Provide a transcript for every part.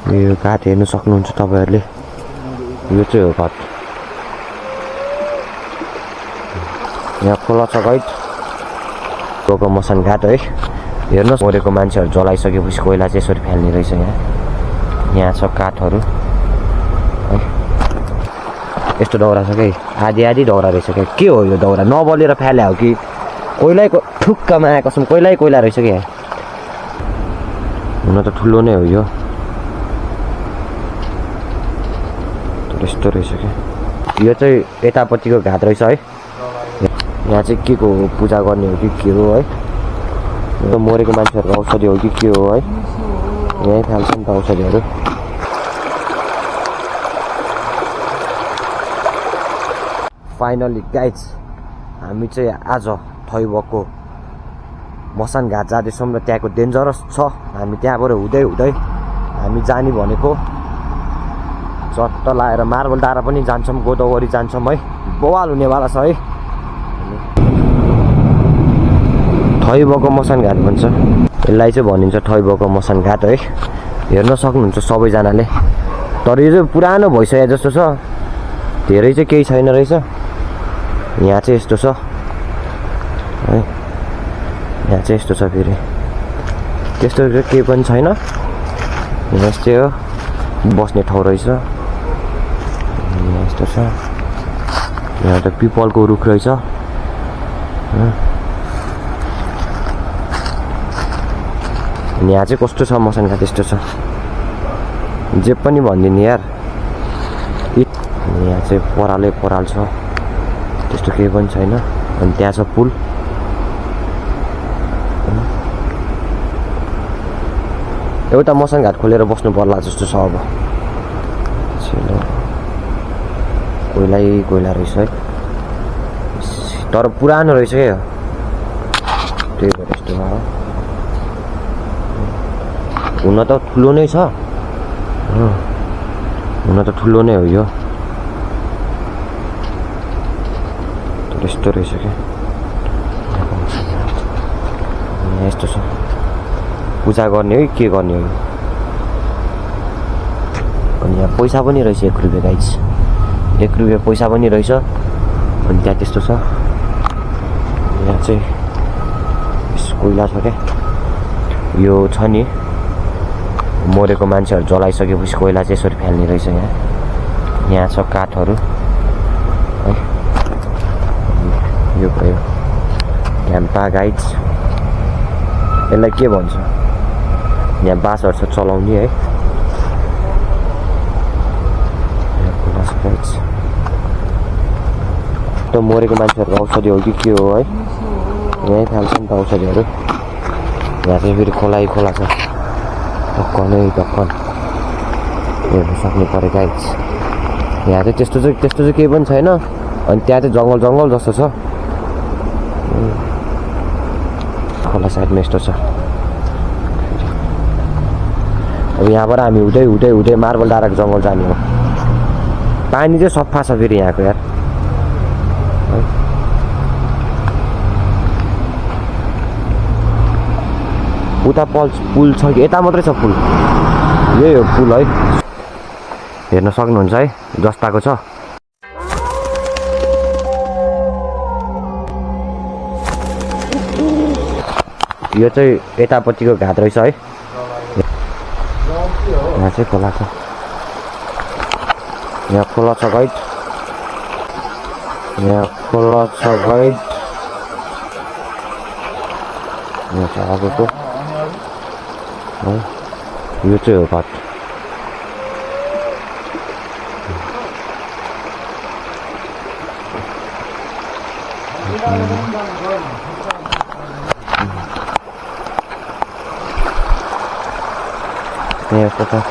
यो घाट हेर्न सक्नुहुन्छ तपाईहरुले यो चाहिँ हो घाट यहाँ खोला छ गाइड गोको मसान घाट है हेर्नुस् मरेको मान्छेहरु जलाइसकेपछि कोइला चाहिँ यसरी फ्याल्ने रहेछ यहाँ छ काठहरु है यस्तो दौरा छ के आधी आधी दौरा रहेछ के हो यो दौरा नबलेर फ्याले हो कि कोइलाको ठुक्कमा कसम कोइला रहेछ के हुन त ठुलो नै हो यो यस्तो रहेछ के यो चाहिँ यतापट्टिको घाट रहेछ है यहाँ चाहिँ के को पूजा गर्ने हो कि के हो है यो मरेको मान्छेहरुको औषधि हो कि के हो है यही फाल्छ नि त औषधिहरु फाइनली गाइज हामी चाहिँ आज थैबको मसान घाट जाँदैछौँ र त्यहाँको डेन्जरस छ हामी त्यहाँबाट हुँदै हुँदै हामी जाने भनेको चट्ट लाएर मार्बल डाँडा पनि जान्छौँ गोदावरी जान्छौँ है बवाल हुनेवाला छ है थैबको मसान घाट भन्छ यसलाई चाहिँ भनिन्छ थैबको मसान घाट है हेर्न सक्नुहुन्छ सबैजनाले तर यो चाहिँ पुरानो भइसक्यो जस्तो छ धेरै चाहिँ केही छैन रहेछ यहाँ चाहिँ यस्तो छ है यहाँ चाहिँ यस्तो छ फेरि त्यस्तो केही पनि छैन यस्तै हो बस्ने ठाउँ रहेछ यहाँ यस्तो छ यहाँ त पिपलको रुख रहेछ यहाँ चाहिँ कस्तो छ मसान घाट यस्तो छ जे पनि भनिदिनु यार यहाँ चाहिँ पराल छ त्यस्तो केही पनि छैन अनि त्यहाँ छ पुल एउटा मसान घाट खोलेर बस्नु पर्ला जस्तो छ अब कोइला रहेछ है तर पुरानो रहेछ क्या त्यही भएर यस्तो हुन त ठुलो नै छ हुन त ठुलो नै हो यो यस्तो रहेछ क्या यस्तो छ पूजा गर्ने हो के गर्ने हो अनि यहाँ पैसा पनि रहेछ 1 रुपैयाँ गाइस 1 रुपैयाँ पैसा पनि रहेछ अनि त्यहाँ त्यस्तो छ यहाँ चाहिँ कोइला छ क्या यो छ नि मरेको मान्छेहरु जलाइसकेपछि कोइला चाहिँ यसरी फ्याल्ने रहेछ यहाँ छ काठहरु है यो भयो घ्याम्पा गाइड्स यसलाई के भन्छ यहाँ बासहरु छ चलाउने है त मरेको मान्छेहरुको औषधि हो कि के हो है यही फाल्छ नि त औषधिहरु यहाँ चाहिँ फेरि खोला छ ढक्कन हेर्न सक्नु पर्यो गाइस यहाँ चाहिँ त्यस्तो चाहिँ केही पनि छैन अनि त्यहाँ चाहिँ जङ्गल जस्तो छ खोला साइडमा यस्तो छ अब यहाँबाट हामी हुँदै मार्बल डाँडाको जङ्गल जाने हो पानी चाहिँ सफा छ फेरि यहाँको यार उता पुल छ कि यता मात्रै छ पुल यही हो पुल है हेर्न सक्नुहुन्छ है जस्ताको छ यो चाहिँ यतापट्टिको घाट रहेछ है यहाँ चाहिँ खोला छ यहाँ खोला छ गाइड यहाँ छ आगोको यो चाहिँ हो घाट यहाँ कता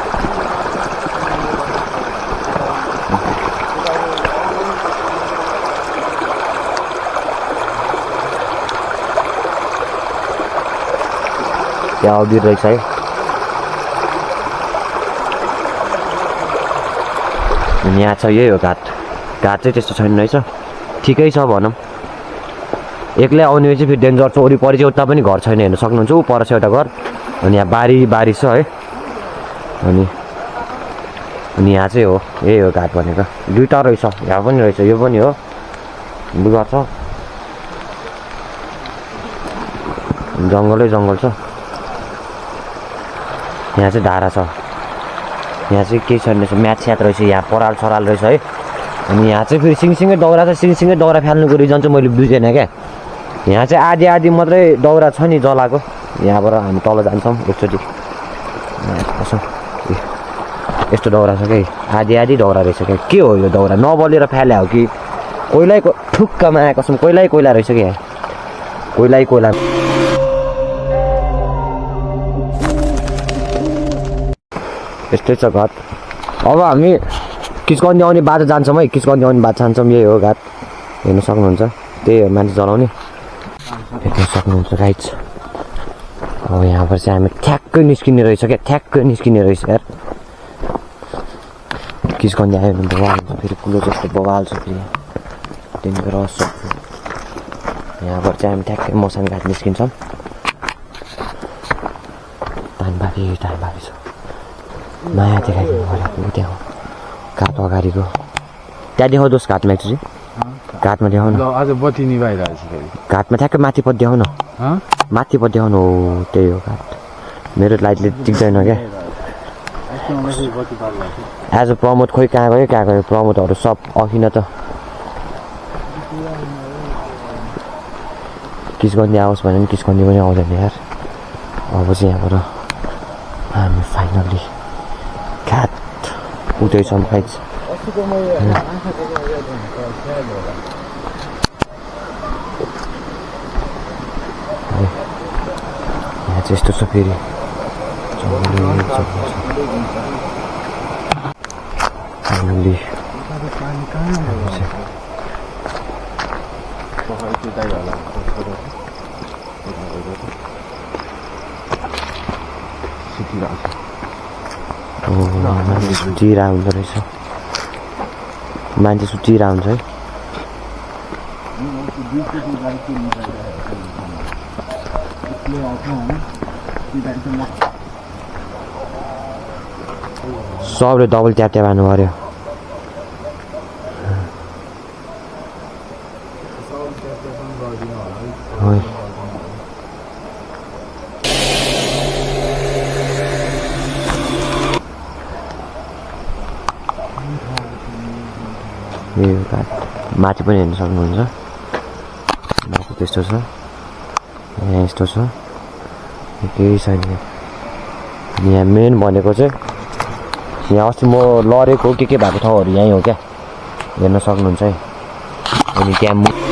यहाँ अबिर रहेछ है यहाँ छ यही हो घाट चाहिँ त्यस्तो छैन रहेछ ठिकै छ भनौँ एक्लै आउने चाहिँ फेरि डेन्जर छ वरिपरि चाहिँ उता पनि घर छैन हेर्न सक्नुहुन्छ ऊ पर छ एउटा घर अनि यहाँ बारी छ है अनि अनि यहाँ चाहिँ हो यही हो घाट भनेको दुईवटा रहेछ यहाँ पनि रहेछ यो पनि हो लुगा छ जङ्गलै जङ्गल छ यहाँ चाहिँ धारा छ यहाँ चाहिँ केही छैन रहेछ म्याच स्याट रहेछ यहाँ पराल सराल रहेछ है अनि यहाँ चाहिँ फेरि सिङसिङै दौरा छ सिङसिङै दौरा फाल्नुको रिजन चाहिँ मैले बुझेन क्या यहाँ चाहिँ आधी आधी मात्रै दौरा छ नि जलाएको यहाँबाट हामी तल जान्छौँ एकचोटि यस्तो दौरा छ कि आधी आधी दौरा रहेछ क्या के हो यो दौरा नबलेर फाल्या हो कि कोइलाको ठुक्कमा आएको छौँ कोइला रहेछ कि यहाँ कोइला यस्तै छ घाट अब हामी किचकन्दी आउने बाटो जान्छौँ है किचकन्दी आउने बाटो जान्छौँ यही हो घाट हेर्नु सक्नुहुन्छ त्यही हो मान्छे जलाउने हेर्नु सक्नुहुन्छ राइट अब यहाँबाट चाहिँ हामी ठ्याक्कै निस्किने रहेछ क्या ठ्याक्कै निस्किने रहेछ यार किचकन्दी आयो भने बवाल हुन्छ फेरि कुलो जस्तो बवाल छ फेरि त्यहाँदेखिको रस यहाँबाट चाहिँ हामी ठ्याक्कै मसान घाट निस्किन्छौँ धानबारी छ नयाँ देखाइदिनु पऱ्यो त्यहाँ घाट अगाडिको त्यहाँ देखाउँदोस् घाटमा एकचोटि घाटमा देखाउनु आज बत्ती निभाइरहेको छ घाटमा ठ्याक्कै माथिपट्टि देखाउन माथिपट्टि देखाउनु हो त्यही हो घाट मेरो लाइटले टिक्दैन क्या एज अ प्रमोद खोइ कहाँ गयो प्रमोदहरू सब अघि न त किचकन्दी आओस् भने पनि किचकन्दी पनि आउँदैन यार अब चाहिँ यहाँबाट हामी फाइनल्ली घाट उठ्दैछौँ गाइस यहाँ चाहिँ यस्तो छ फेरि फाइनल्ली मान्छे सुतिरहेको हुँदो रहेछ मान्छे सुतिरहेको हुन्छ है सबले डबल ट्याप ट्याप हान्नु पऱ्यो माथि पनि हेर्न सक्नुहुन्छ माथि त्यस्तो छ यहाँ यस्तो छ केही छैन यहाँ मेन भनेको चाहिँ यहाँ अस्ति म लडेको के भएको ठाउँहरू यहीँ हो क्या हेर्न सक्नुहुन्छ है अनि त्यहाँ